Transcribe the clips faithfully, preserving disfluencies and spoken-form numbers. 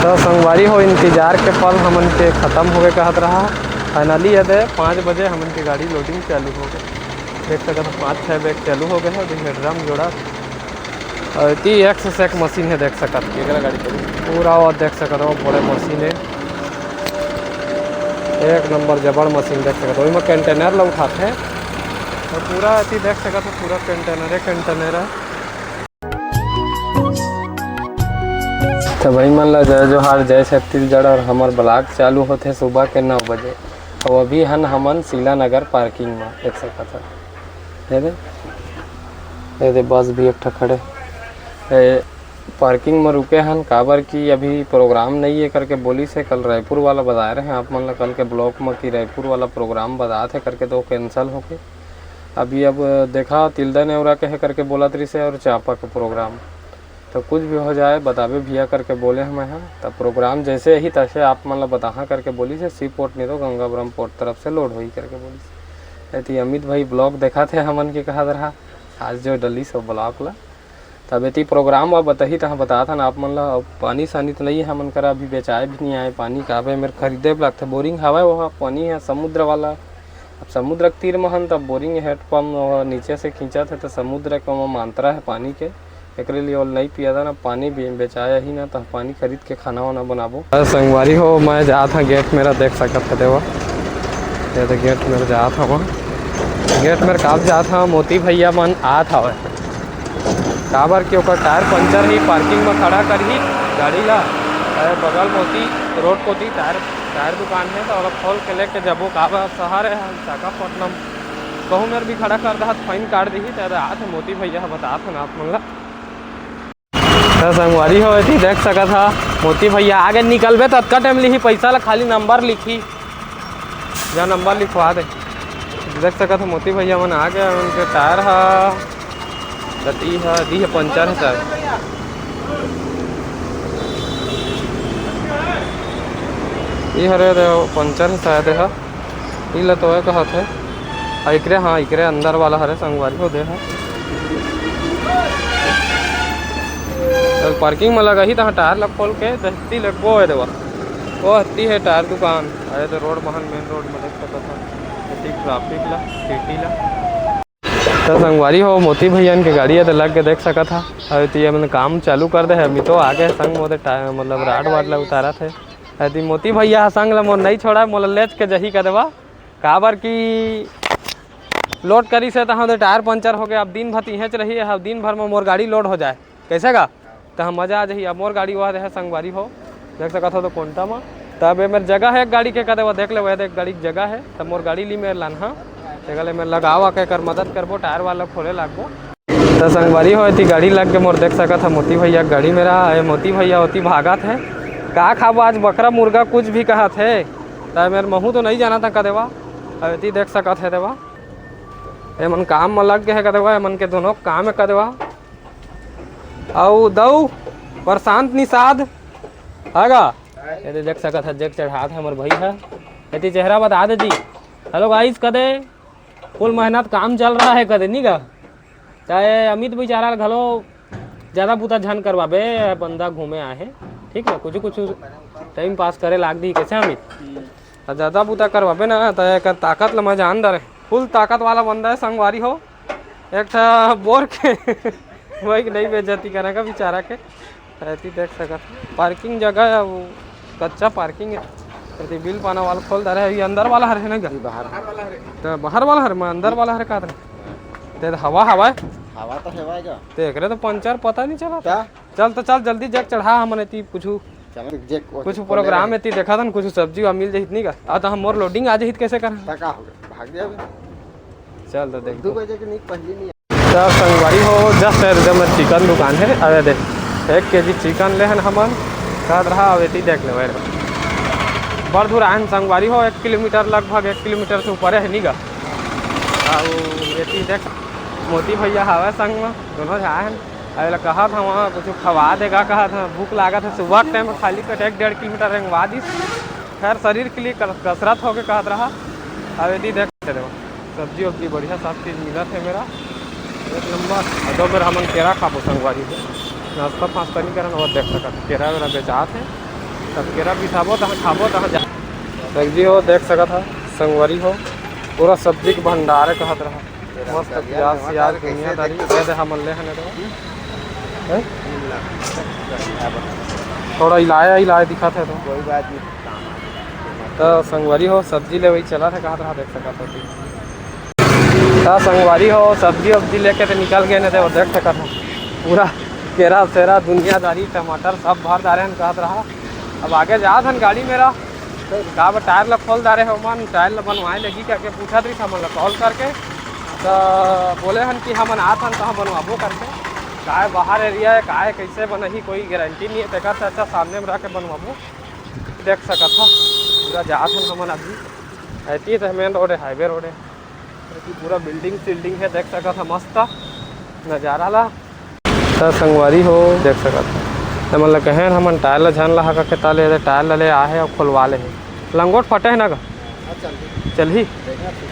तो संगवारी हो, इंतजार के पल हमन के खत्म होगे कहत रहा। फाइनली ये दे पाँच बजे हमन के गाड़ी लोडिंग चालू होगे। देख सकत हो, पाँच छः बैग चालू होगे हे। अभी हेडरम जोड़ा अउ एती एक से एक मशीन हे, देख सकत हो। एकरा गाड़ी चली। पूरा वो देख सकत हो, बड़े मशीन हे, एक नंबर जबड़ मशीन देख सकत हो। ओमा कंटेनर ला उठाथे अउ पूरा एती देख सकत हो, पूरा कंटेनरे कंटेनर हे। तो भाई मन ला जय जोहार, जय छत्तीसगढ़। और हमर ब्लॉग चालू होथे सुबह के नौ बजे। अउ अभी हन हमन शीला नगर पार्किंग में, देख सकत हो। ये दे, ये दे बस भी एक ठा खड़े। ए, पार्किंग में रुके हन, काबर कि अभी प्रोग्राम नहीं है करके बोलिस हे। कल रायपुर वाला बताए रहे आप मन ला, कल के ब्लॉग में कि रायपुर वाला प्रोग्राम बतात हे करके, तो कैंसिल होके अभी अब देखा तिलदा नेवरा के हे करके बोलत रहिस हे और चांपा के प्रोग्राम। तो कुछ भी हो जाए बताबे भैया करके बोले हमें हा। तो प्रोग्राम जैसे ही तैसे आप मन ला बताहा करके बोलिस हे, सी पोर्ट नहीं तो गंगा ब्रह्मपुर तरफ से लोड होई करके बोलिस हे। एती अमित भाई ब्लॉग देखत हे हमन के कहत रहा, आज जो डलिस हे ब्लॉग ला। तब एती प्रोग्राम वा बताही तहाँ बतात हन आप मन ला। अब पानी सानी तो नहीं है हमन करा, अभी बेचाए भी नहीं आए पानी, काबे मेर खरीदे भी लगथे। बोरिंग हवय, वो पानी है समुद्र वाला। अब समुद्र के तीर म हन, तब बोरिंग हेडपम्प वो नीचे से खींचत हे, तो समुद्र के ओमा मात्रा है पानी के, एकरे लिए ओला नहीं पियादा ना। पानी बे-, बेचाया ही ना, तो पानी खरीद के खाना वाना बनाबो। अरे संगवारी हो, मैं जात हाँ गेट मेरा, देख सकत हे देवा, ये तो गेट मेरा जात हवा। गेट मेरा काब जात हाँ, मोती भैया मन आत हवय। काबर कि ओकर टायर पंचर ही, पार्किंग में खड़ा करही गाड़ी ला। अरे बगल में होती रोड कोती टायर, टायर दुकान है, तो ओला खोल के लेके जाबो। काबर शहर है विशाखापट्टनम, कहूँ मेर भी खड़ा कर दहा त फाइन काट दिही। तो आज मोती भैया ह बतात हन आप मन ला। तो संगवारी हो, एती देख सकत हा, मोती भैया आगे निकलबे त अतका टाइम लिही पैसा ला, खाली नंबर लिखी। जा नंबर लिखवा दे। देख सकत हो मोती भैया मन आ गए, उनके टायर हा गति हा दी है पंचर है शायद। ये हरे दे पंचर है शायद हा। ई ला तो कहत है। आ, इकरे, हाँ, इकरे अंदर वाला हरे संगवारी हो दे है। चल, पार्किंग में लगा ही तहाँ टायर ला खोल के दहती लगबो है देवा। वो हत्ती है टायर दुकान। अरे तो रोड महन मेन रोड में देख सकत हो। एती ट्रैफिक ला, सिटी ला। तो संगवारी हो, मोती भैया के गाड़ी है तो लग के देख सकत हा। अरे तो ये मन काम चालू कर दे है। अमितो आगे संग मोदे टायर, मतलब राड वाड ला उतारत है। अरे तो मोती भैया हा संग ला मोर नहीं छोड़ा, मोला लेच के जही कर देवा। काबर कि लोड करिस हे, तहाँ ओदे टायर पंचर हो गया। अब दिन भर तिहेच रही है, अब दिन भर में मोर गाड़ी लोड हो जाए, कैसे गा? तहाँ मजा आ जाही। अब मोर गाड़ी वह रहे संगवारी हो, देख सकत हो तो कोंटा में। तब ये मेर जगह है एक गाड़ी के, कदे वो देख ले, वह एक गाड़ी के जगह है, तब मोर गाड़ी ली मेर लान, हाँ, तेगले मेर लगावा के कर मदद करबो, टायर वाला खोले लागबो। तो संगवारी हो, एती गाड़ी लग के मोर देख सकत हा, मोती भैया के गाड़ी मेरा है, मोती भैया होती भागत है। का खाबो आज, बकरा मुर्गा कुछ भी कहत है, तो मेर महू तो नहीं जाना था कदेवा। अब एती देख सकत है देवा, एमन काम में लग गए है कदेवा, एमन के दोनों काम है कदेवा। अउ दऊ प्रशांत निषाद आगा, एती देख सकत है, जेक चढ़ात है हमर भाई है। एती चेहरा बता दे जी। हेलो गाइस, कदे फुल मेहनत काम चल रहा है कदे, नहीं का? त ये अमित बेचारा ल घलो ज़्यादा बूता झन करवाबे, बंदा घूमे आए हे, ठीक ना? कुछ कुछ टाइम पास करे लाग दी, कैसे अमित? त ज़्यादा बूता करवाबे ना, त एकर ताकत ल मैं जान डरे। फुल ताकत वाला बंदा है संगवारी हो। एक ठा बोर के वही नहीं बेइज्जती करेगा बेचारा के। एती देख सकत हो, पार्किंग जगह है, वो कच्चा पार्किंग है। एती बिल पाना वाला खोल दे रहे, ये अंदर वाला हर है ना गा? ये बाहर है। तो बाहर वाला हर, मैं अंदर वाला हर का? ते हवा, हवा है। हवा तो हवा है गा। ते एकरे तो पंचर पता नहीं चला। क्या? चल तो चल, जल्दी जग चढ़ा, हमन एती कुछ, चल, जे कुछ कुछ प्रोग्राम एती देखा था, कुछ सब्जी वा मिल जाहित नहीं का? आ तो हम मोर लोडिंग आ जाहित, कैसे कर? ता का हो गया? भाग गया अभी। चल तो देख। दो बजे के नहीं, पहले नहीं। त संगवारी हो, जस्ट एकदम चिकन दुकान है। अरे दे, एक केजी चिकन लेहन हमन, कहत रहा, अब एती देख लेवे रे। बड़ दूर आए हन संगवारी हो, एक किलोमीटर, लगभग एक किलोमीटर से ऊपर है नी गा। अउ एती देख, मोती भैया हावय संग में, दोनों झन आए हन। अब एला कहत हन, वहाँ कुछ खवा देगा कहत हन, भूख लागत है, सुबह के टाइम खाली पेट एक डेढ़ किलोमीटर रेंगवा दिस। खैर, शरीर के लिए कर-, कसरत होके कहत रहा। अब एती देख, सब्जी वब्जी बढ़िया, सब चीज़ मिलत है मेरा, एक नंबर। और दो बेर हमन केरा खाबो संगवारी हो, नाश्ता फास्ता नहीं करन, और देख सकत केरा वेरा बेचात है। तब केरा बिसाबो, तहाँ खाबो, तहाँ जा। सब्जी हो, देख सकत हा, संगवारी हो, पूरा सब्जी के भंडार कहत रहा। मस्त प्याज, सियाज, दुनियादारी। दे दे, हमन ले हन एदो। हैं? थोड़ा इलाया, इलाया दिखत हे तो। कोई बात नहीं। तो संगवारी हो, सब्जी लेवई चलत हे, कहत रहा, देख सकत हो। त संगवारी हो, सब्जी वब्जी लेके तो निकल गए, नहीं तो देख सकत हो, पूरा केरा सेरा, दुनियादारी, टमाटर सब भर डारे हन, कहत रहा। अब आगे जात हन गाड़ी मेरा, तो का बा, टायर ला खोल डारे हो मन, टायर ला बनवाए लगी करके पूछत रही हमन ला कॉल करके। तो बोले हन कि हमन आत हन, तहाँ बनवाबो करके। काय बाहर एरिया है, काय कैसे बनही, कोई गारंटी नहीं है, तेकर से अच्छा सामने में रह के बनवाबो। देख सकत हो, पूरा जात हन हमन अभी। ऐती तो मेन रोड है, हाईवे रोड है। ऐती पूरा बिल्डिंग सिल्डिंग है, देख सकत हो मस्त नज़ारा ला। त संगवारी हो, देख सकत हो, त मतलब कहें हमन टायर ला झन ला हका के ताले, टायर ला ले आहे और खोलवा ले है। लंगोट फटे है ना का? हाँ, चलही। चलही? देखना फिर।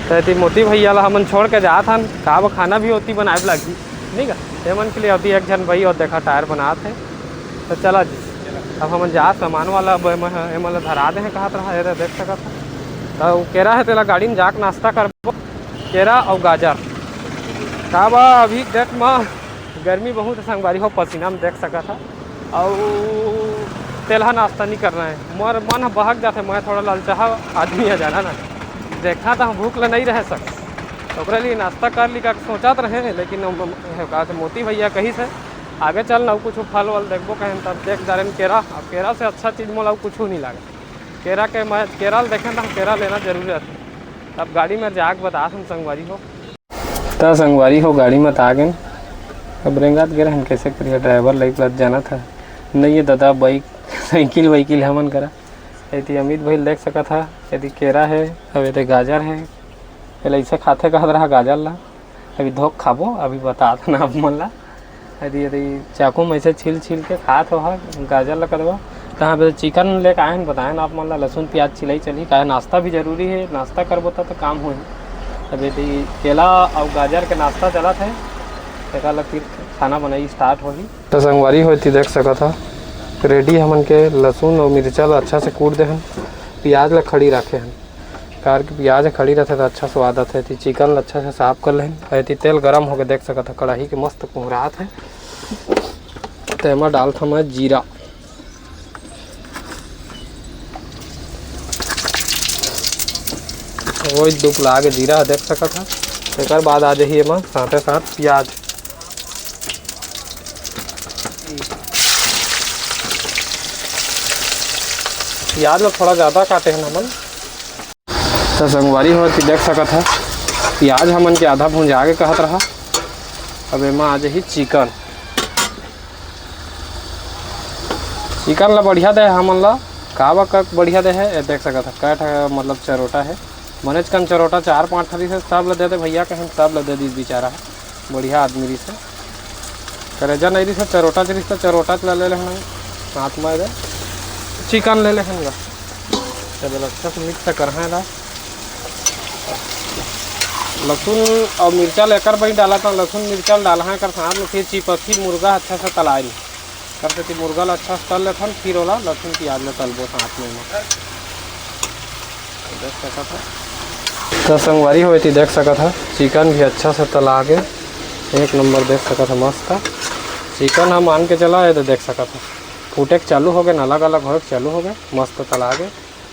त ऐती मोती भैया ला हमन छोड़ के जात हन, का वो खाना भी होती बनाए लागही, नहीं का? ते मन के लिए होती एक झन भाई और देखा टायर बनात है। तो चला जी, अब हमन जा सामान वाला, अब एमा ह-, एमा ला धरा दे हे, कहत रहा, एदे देख सकत ह। त उ केरा हे, तेला गाड़ी में जाके नाश्ता करबो, केरा अउ गाजर। का बा, अभी डेट म गर्मी बहुत हे संगवारी हो, पसीना में देख सकत ह, अउ तेलहा नाश्ता नहीं करना है। मोर मन ह बहक जाथे, मैं थोड़ा ललचाहा आदमी ह, जाना ना, देखा त भूख ल नहीं रह सक, ओकरे लिए नाश्ता कर ली का सोचत रहे, लेकिन हम, हम, का मोती भैया कही से आगे चल ना, कुछ फल वल देखबो कहें, तब देख डारेन केरा। अब केरा से अच्छा चीज मोला कुछ नहीं लागे। केरा के मैं, केरा ल देखें त हम केरा लेना जरूरी रहथे। तब गाड़ी में जाके बतात हम संगवारी हो। त संगवारी हो, गाड़ी में त आ गेन। अब रेंगात गे रहन, कैसे करिए, ड्राइवर लइक लत जाना था। नहीं ये दादा, बाइक, साइकिल वाइकिल हमन करा। यदि अमित भाई देख सकत हा, यदि केरा है, अब यदि गाजर है, एला ऐसे खाथे कहत रहा गाजर ला। अभी धोक खाबो, अभी बतात हन आप मन ला। यदि, यदि चाकू में ऐसे छील, छील के खात हो हा, गाजर ला कदवा, तहाँ पे चिकन लेके आए हन, बताए ना आप मन ला, लहसुन प्याज छिलाई चलही, काहे नाश्ता भी जरूरी है, नाश्ता करबो तब तो काम होही। अब यदि केला अउ गाजर के नाश्ता चलत है, तेकर ला फिर खाना बनाई स्टार्ट होही। तो संगवारी हो, एती देख सकत हा, रेडी हमन के लहसुन अउ मिर्चा ला अच्छा से कूट दे हन, प्याज ला खड़ी राखे हन। कार के प्याज ह खड़ी रथे त अच्छा स्वाद आथे। एती चिकन ल अच्छा से साफ कर लेहन। एती तेल गरम होके देख सकत ह, कढ़ाई के मस्त कुहरात हे। तेमा डालथन मैं जीरा, वही दुपला के जीरा ह देख सकत ह। एकर बाद आ जाही एमा साथे साथ प्याज। प्याज ल थोड़ा ज़्यादा काटे हन हमन। त संगवारी हो, एती देख सकत ह, प्याज हमन के आधा भुंजा के कहत रहा। अब एमा आ जाही चिकन। चिकन ला बढ़िया दे हे हमन ला, काबर का बढ़िया दे हे, ये देख सकत ह, कै ठा मतलब चरोटा हे, बनेच कन चरोटा, चार पाँच ठा रिहिस हे, सब ला दे दे भैया कहेन, सब ला दे दिस बेचारा ह, बढ़िया आदमी रिहिस हे। करेजा नहीं रिहिस हे, चरोटा च रिहिस हे, चरोटा च ला ले लेहन साथ में दे। चिकन ले लेहन गा। चलो, अच्छा से मिक्स कर हे ला। लहसुन अउ मिर्चा ल एकर बर डालत हन, लहसुन मिर्चा ल डालहा एकर साथ में, फिर चिपकही मुर्गा अच्छा से तलाए नहीं। कर सेती मुर्गा ल अच्छा से तल लेथन, फिर ओला लहसुन प्याज ल तलबो साथ में एमा। देख सकत ह। त संगवारी हो, एती देख सकत ह, चिकन भी अच्छा से तला गे, एक नंबर देख सकत ह, मस्त। चिकन ह मान के चला, ये तो देख सकत ह, फूटे के चालू हो गे, अलग अलग होए के चालू हो गे, मस्त तला गे।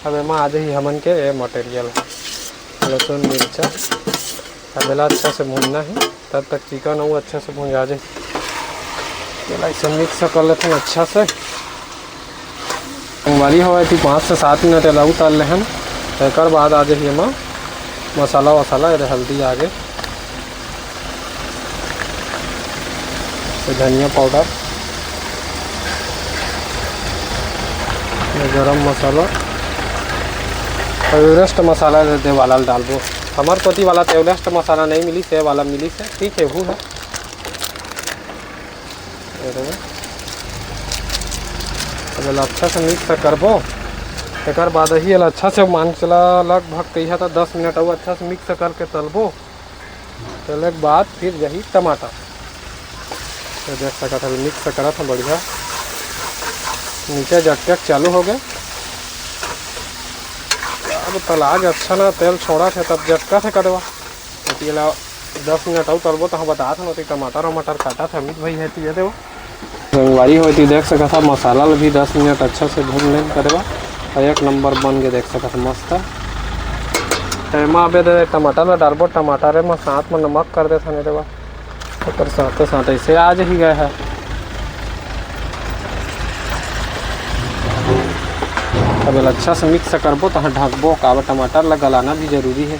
अब एमा आ जाही हमन के ये मटेरियल, लहसुन, मिर्चा। अब एला अच्छा से भूनना हे, तब तक चिकन अउ अच्छा से भुंजा जाही। एला ऐसे मिक्स कर लेथन अच्छा से। संगवारी हो, एती पाँच से सात मिनट एला उतार लेहन। एकर बाद आ जाही एमा मसाला वसाला, ये हल्दी आगे, ये धनिया पाउडर, ये गरम मसाला अउ एवरेस्ट मसाला, ये दे वाला ल डालबो। हमर कोती वाला तो एवरेस्ट मसाला नहीं मिलिस, ये वाला मिलिस हे, ठीक हे, वो है। ये देखो। अब एला अच्छा से मिक्स करबो। एकर बाद ही एला अच्छा से मान के चला, लगभग कहिया त दस मिनट अउ अच्छा से मिक्स करके तलबो। तले के बाद फिर जाही टमाटर। तो देख सकत हन, मिक्स करत हन बढ़िया। नीचे जटके चालू हो गए। अब तला के अच्छा ना तेल छोड़ा थे, तब जटका थे कदवा। एती ला दस मिनट अउ तलबो, तहाँ बतात हन। ओती टमाटर वमाटर काटा थे अमित भाई है, ती ये देव। संगवारी हो, एती देख सकत हा, मसाला ला भी दस मिनट अच्छा से भून लेन कदवा, और एक नंबर बन के देख सकत हा, मस्त। तो एमा अबे दे टमाटर ला डालबो, टमाटर एमा साथ में नमक कर देथन, ये देवा। ओकर साथे साथ ऐसे आ जाही गए है। अब एला अच्छा से मिक्स करबो, तहाँ ढकबो, काबर टमाटर ला गलाना भी जरूरी है।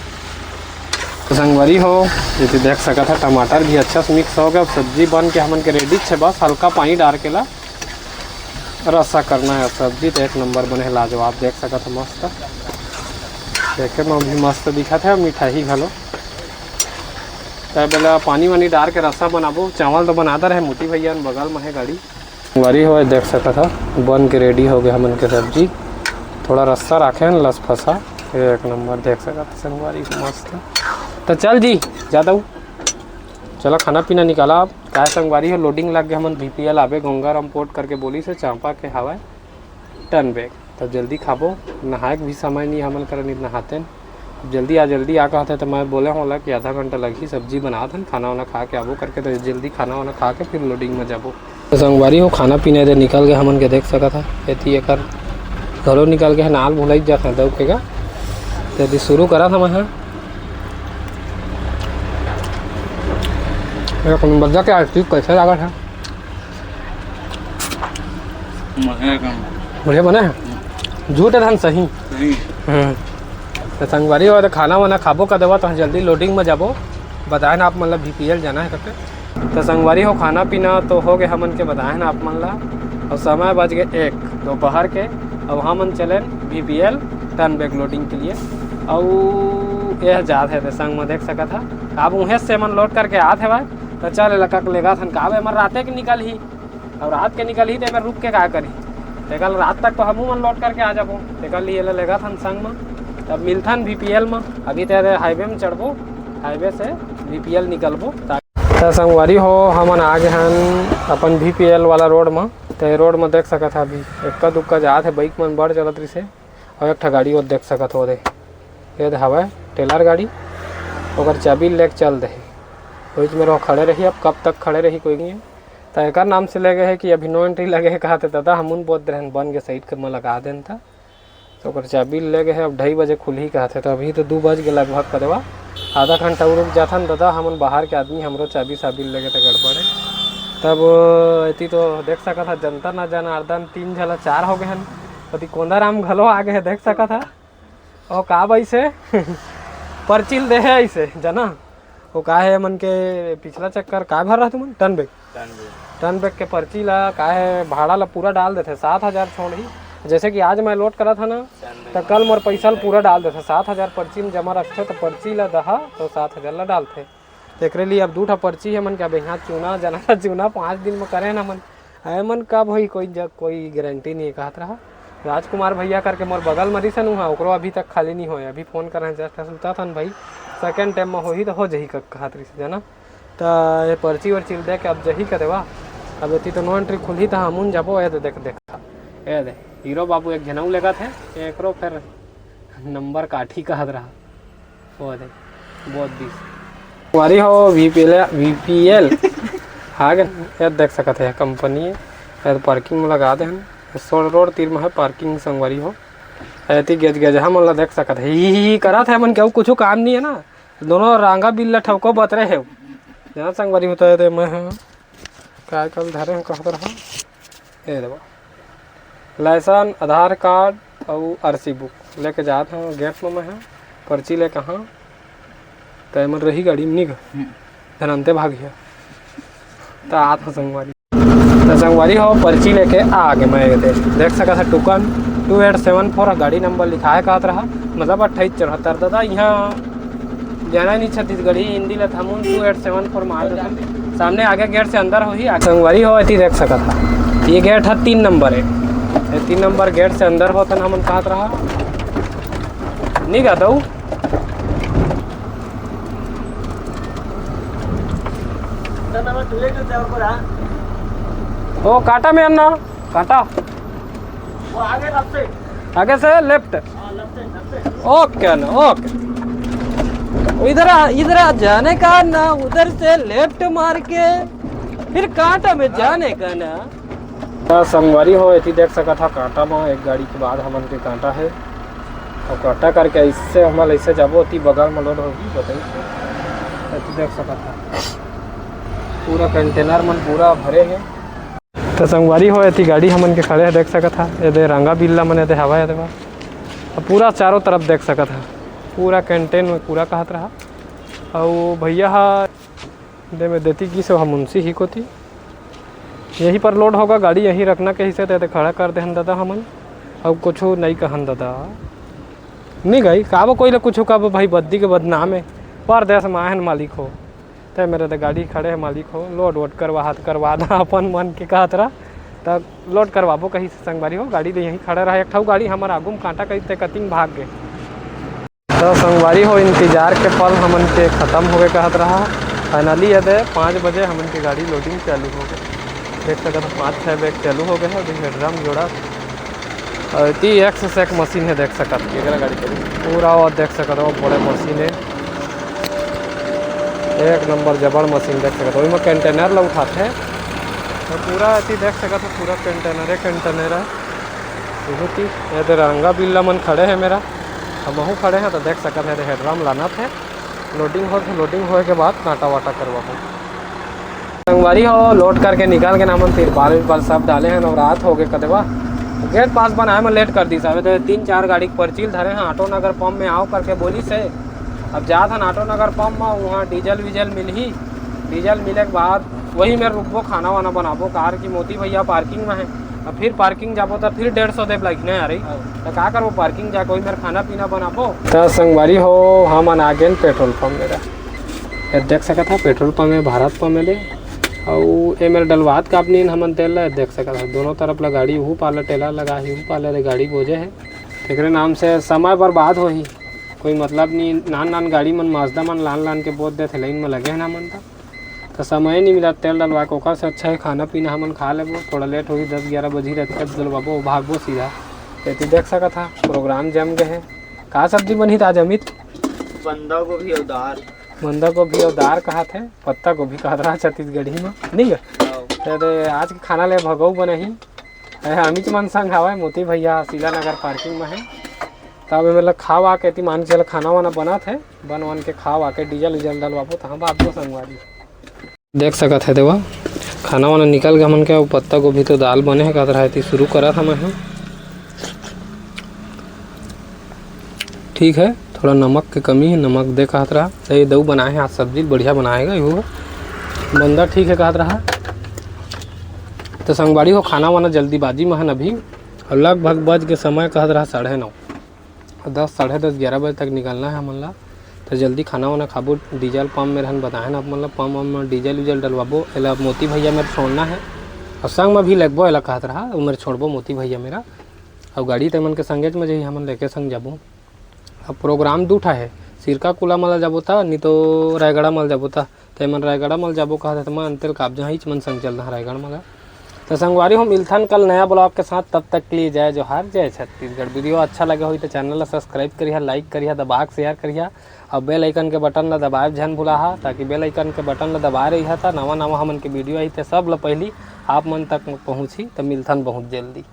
तो संगवारी हो, ये तो देख सकत है, टमाटर भी अच्छा से मिक्स हो गया। अब सब्जी बन के हमन के रेडी छे, बस हल्का पानी डाल के ला रसा करना है। सब्जी तो एक नंबर बने है, लाजवाब, देख सकत है, मस्त। देखे में भी मस्त दिखत है, मिठाई घलो। तब एला पानी वानी डाल के रसा बनाबो। चावल तो बना दे रहे मोती भैया, बगल में है गाड़ी। संगवारी हो, देख सकत हा, बन के रेडी हो गए हमन के सब्जी। थोड़ा रस्सा राखे हन, लस फसा, एक नंबर, देख सकत हा संगवारी हो, मस्त। तो चल जी, जादा हूँ, चलो खाना पीना निकाला आप। काय संगवारी हो, लोडिंग लग गए, हमन वीपीएल आबे, गंगाराम पोर्ट करके बोली से, चांपा के हवाए टर्न बैक। तब जल्दी खाबो, नहाए के भी समय नहीं हमन करा, नहीं नहाते न। जल्दी आ, जल्दी आ कहत हे, तो मैं बोले हूँ ओला कि आधा घंटा लगही, सब्जी बनात हन, खाना वाना खा के आबो करके, तो जल्दी खाना वाना खा के फिर लोडिंग में जाबो। तो संगवारी हो, खाना पीना इधर निकल गए हमन के, देख सकत हा, एती एकर घलो निकल गए, नाल भुलाई जात हे दऊ के गा। तो यदि शुरू करा था मैं, हाँ। एक नंबर जाके आज चीज कैसे लागत है? बढ़िया काम। बढ़िया बने है? झूठ है धन सही। सही। हम्म। तो संगवारी हो, तो खाना वाना खाबो का देवा, तो जल्दी लोडिंग में जाबो। बताए ना आप, मतलब, वीपीएल जाना है करके। तो संगवारी हो, खाना पीना तो हो गए हमन के, बताए ना आप मन ला। और समय बज गए एक दोपहर के। अब हमन चले वीपीएल टर्न बैक लोडिंग के लिए। और यह जात है, तो संग में देख सकत हा, अब उहें से मन लोड करके आत है भाई। तो चल, एला कक लेगा थन, का बे, हमर राते के निकल ही। अब रात के निकलही, ते में रुक के का करही? ते कल रात तक तो हमू मन लोड करके आ जाबो। ते कल ये ले लेगा थन संग में, तब मिलथन वीपीएल में। अभी ते हाईवे में चढ़बो, हाईवे से वीपीएल निकलबो। त संगवारी हो, हमन आ गए हन अपन वीपीएल वाला रोड में। ते रोड में देख सकत हा, अभी एक्का दुक्का जात है, बाइक मन बड़ चलत रहिसे। और एक ठा गाड़ी और देख सकत हो दे, ये दे हवय टेलर गाड़ी, ओकर चाबी लेके चल दे। वही में रहो, खड़े रही, अब कब तक खड़े रही, कोई नहीं। त एकर नाम से ले गए है कि अभी नो एंट्री लगे है, कहा थे दादा, हमन बोल रहे हैं, बन के साइड के में लगा देन था। तो ओकर चाबी ले गए है, अब ढाई बजे खुलही कहा थे, तो अभी तो दू बज के लगभग करेवा, आधा घंटा और रुक जाथन दादा, हमन बाहर के आदमी, हमरो चाबी साबी लेगे तो गड़बड़ है। तब एती तो देख सकत हा, जनता ना जनार्दन, तीन झला चार हो गए हन। ओती कोंदाराम घलो आ गए है, देख सकत हा। ओ का बइसे पर्ची ल दे है ऐसे जना। वो का है, मन के पिछला चक्कर का भर रहा तुमन? Turn back. Turn back. Turn back के पर्ची ला का है, भाड़ा ला पूरा डाल देथे, सात हजार छोड़ही। जैसे कि आज मैं लोड करा था ना, टर्न बैक तो कल मोर पैसा ला पूरा डाल देथे, सात हजार पर्ची में जमा रखथे, तो पर्ची ला दहा तो सात हजार ला डालथे। तेकरे लिए अब दू ठा पर्ची है मन के, अब यहाँ चुना जना था, चुना पाँच दिन में करे ना मन। है मन कब होई, कोई ज-, कोई गारंटी नहीं है, कहत रहा। राजकुमार भैया करके मोर बगल में रिसन उहाँ, ओकरो अभी तक खाली नहीं होए। अभी फोन कर रहे हैं, जस्ट सुता थन भाई, सेकंड टाइम में होही तो हो जही क-, कहत रहिस जना। त ये पर्ची वर्ची दे के अब जही का देवा। अब एती तो नो एंट्री खुलही त हमन जाबो। ए दे, देख, देख, ए दे, हीरो बाबू एक झनऊ लेगत है, एकरो फिर नंबर काठी कहत रहा। वो दे, बहुत दिस। संगवारी हो, वीपीएल, वीपीएल आ गए। ये देख सकत है, कंपनी है। ये तो पार्किंग में लगा दे हन। सोल रोड तीर में है पार्किंग, संगवारी हो। एती गेज गेज हमन ला देख सकत है। ही, ही, ही करत है मन के, अउ कुछ काम नहीं है ना। दोनों रांगा बिल ला ठौको बतरे है। जहाँ संगवारी होता है, तो मैं हाँ। काय कल धरे हूँ, कहत रहा। ए देवा, लाइसेंस, आधार कार्ड अउ आरसी बुक लेके जात हूँ गेट में मैं ह। पर्ची लेके हाँ, त एमन रही गाड़ी में निक। हम्म। धनंते भाग गया। त आत हूँ संगवारी। त संगवारी हो, पर्ची लेके आ गे मैं। ये दे-, देख सकत है टुकन टू एट सेवन फोर गाड़ी नंबर लिखाए कहत रहा, मतलब अट्ठाईस चौहत्तर। दादा, यहाँ जाना नहीं छत्तीसगढ़ी, हिंदी ला थमून टू एट सेवन फोर मार देथन। सामने आगे गेट से अंदर होही, आगे संगवारी हो, एती देख सकत हा। ये गेट है तीन नंबर है। ये तीन नंबर गेट से अंदर होथन हमन कहत रहा। नहीं गा दऊ। ओ काटा में अन्ना, काटा। आगे से लेफ्ट। ओके ना, ओके। इधर आ, इधर आ, जाने का ना, उधर से लेफ्ट मार के फिर कांटा में जाने का ना। त संगवारी हो, एती देख सकत हा, कांटा म एक गाड़ी के बाद हमन के कांटा हे। अउ कांटा करके अइसे हमन अइसे जाबो, ओती बगल म लोड होही, बताई। एती देख सकत हा, पूरा कंटेनर मन पूरा भरे हे। त संगवारी हो, एती गाड़ी हमन के खड़े हे, देख सकत हा, एदे रंगा बिल्ला मन एदे हवा, एदे बा। अब पूरा चारों तरफ देख सकत हा, पूरा कंटेन में पूरा कहत रहा। अउ भैया हा दे में देती गिस, ओहा मुंशी ही कोती। यहीं पर लोड होगा, गाड़ी यहीं रखना कहिसे, ते, ते खड़ा कर देहन दादा हमन। अउ कुछू नई कहन दादा, नई गई काबो कोई ले कुछू काबो भाई, बद्दी के बदनाम हे, परदेस में आए हन मालिक हो। ते मेरे ते गाड़ी खड़े हे मालिक हो, लोड वोड करवा हाथ करवा दा अपन मन के कहत रहा, त लोड करवाबो कहिसे संगवारी हो, गाड़ी ले यहीं खड़े रहा। एक ठऊ गाड़ी हमर आगू में कांटा कहिसे कतिंग भाग गे। त संगवारी हो, इंतजार के पल हमन के खतम होगे कहत रहा। फाइनली एदे पाँच बजे हमन के गाड़ी लोडिंग चालू होगे। देख सकत हो, पाँच छः बैग चालू होगे हे। अभी हेडरम जोड़ा अउ एती एक से एक मशीन हे, देख सकत हो। केकरा गाड़ी चली? पूरा वो देख सकत हो, बड़े मशीन हे, एक नंबर जबड़ मशीन देख सकत हो। ओमा कंटेनर ला उठाथे, अउ पूरा एती देख सकत हो, पूरा कंटेनरे कंटेनर हे। बहुत ही, एदे रंगा बिल्ला मन खड़े हे मेरा, हमहू खड़े हे, त देख सकत हे, एदे हेडरम लानत हे। लोडिंग होत हे, लोडिंग होए के बाद कांटा वाटा करवाबो। संगवारी हो, लोड करके निकल गेन हमन, तिरपाल विरपाल सब डाले हन अउ रात होगे कते बा। गेट पास बनाए म लेट कर दिस। अबे तो तीन चार गाड़ी के पर्ची ल धरे हन, ऑटो नगर पंप में आओ करके बोलिस हे। अब जात हन ऑटो नगर पंप म, उहाँ डीजल वीजल मिलही। डीजल मिले के बाद वही मेर रुकबो, खाना वाना बनाबो, कार की मोती भैया पार्किंग में हे। अब फिर पार्किंग जाबो त फिर डेढ़ सौ देब लगही ना यार। त का करबो, पार्किंग जाके वही मेर खाना पीना बनाबो। त संगवारी हो, हमन आ गेन पेट्रोल पंप मेरा। ये देख सकत हा, पेट्रोल पंप हे, भारत पंप हे दे। अउ ए मेर डलवात काबे नी हमन तेल ला, देख सकत हा, दोनों तरफ ला गाड़ी, उहू पार ला टेलर लगा हे, उहू पार ला गाड़ी बोजे हे। एकरे नाम से समय बर्बाद होही, कोई मतलब नी। नान नान गाड़ी मन, माजदा मन लान लान के बोज देथे, लाइन में लगे हे ना मन त। त समय नी मिलत तेल डलवाए के, ओकर से अच्छा हे खाना पीना हमन खा लेबो। थोड़ा लेट होही, दस ग्यारह बजही रहिथे, तब डलवाबो, भागबो सीधा। एती देख सकत हा, प्रोग्राम जम गे हे। का सब्जी बनही त आज अमित? बंधा गोभी अउ दार। बंधा गोभी अउ दार कहत हे, पत्ता गोभी कहत रहा छत्तीसगढ़ी म, नी गा? हव। त दे, आज के खाना ले भगऊ बनही। ए, अमित मन संग हवय, मोती भैया सीला नगर पार्किंग म हे। तब एमे ला खावा के एती मान के चल, खाना वाना बनत हे, बन वन के खावा के डीजल उजल डलवाबो, तहाँ बात दो संगवारी। देख सकत हे देवा, खाना वाना निकल गे हमन के, अउ पत्ता गोभी तो दाल बने हे, कहत रहा, एती शुरू करत हन। ठीक है, थोड़ा नमक के कमी है, नमक दे कहत रहा। त ये दऊ बनाए हे आज सब्जी, बढ़िया बनाए हे गा, इहू बंदा ठीक है कहत रहा। त संगवारी हो, खाना वाना जल्दीबाजी में हन अभी, अउ लगभग बज के समय कहत रहा साढ़े नौ, दस, साढ़े दस, ग्यारह बजे तक निकलना है हमन ला। त जल्दी खाना वाना खाबो, डीजल पंप में रहन बताए ना आप मन ला, पंप वंप में डीजल उजल डलवाबो, एला मोती भैया मेर छोड़ना है, अउ संग में भी लगबो, एला कहत रहा, उमेर छोड़बो मोती भैया मेरा। अउ गाड़ी ते मन के संगेच में जही, हमन लेके संग जाबो। अब प्रोग्राम दू ठा हे, सिरका कुला मल जाबो ता, नी तो रायगढ़ा मल जाबो ता। ते मन रायगढ़ा मल जाबो कहत हे, त मन तेल काबजा हीच मन संग चल दहा रायगढ़ मल। त संगवारी हो, मिलथन कल नया ब्लॉग के साथ, तब तक के लिए जय जोहार, जय छत्तीसगढ़। वीडियो अच्छा लगे होही त चैनल ला सब्सक्राइब करिहा, लाइक करिहा, दबा के शेयर करिहा, अउ बेल आइकन के बटन ला दबाए झन भुलाहा, ताकि बेल आइकन के बटन ला दबाए रहिहा त नवा नवा हमन के वीडियो आही त सब ला पहिली आप मन तक पहुँची। त मिलथन बहुत जल्दी।